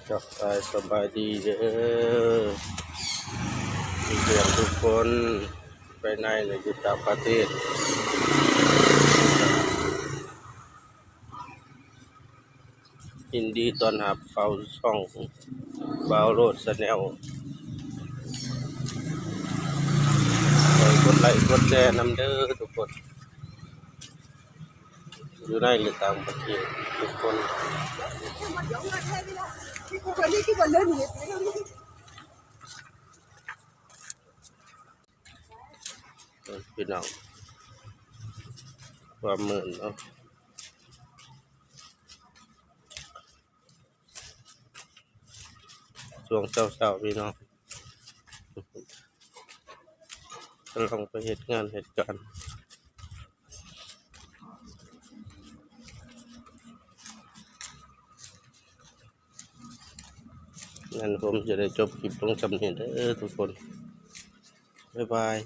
ທັກທາຍສະບາຍດີເດີ ເພື່ອນທຸກຄົນ ພາຍໃນ ແລະ ຢູ່ຕ່າງປະເທດ. ຍິນດີຕ້ອນຮັບເຂົ້າຊ່ອງ Bow Road Channel. ໃຫ້ກົດໄລກົດແຊນຳເດີທຸກຄົນ ຢູ່ໃນ ຫຼື ຕ່າງປະເທດທຸກຄົນ. ເອີ ພີ່ນ້ອງ ຄວາມມືດເນາະ ຊ່ວງເຊົ້າໆ ພີ່ນ້ອງ ກຳລັງໄປເຮັດງານເຮັດການ. ນັ້ນ ຜົມຈະໄດ້ຈົບຄລິບລົງຊ່ຳນີ້ເດີທຸກຄົນ ບາຍບາຍ.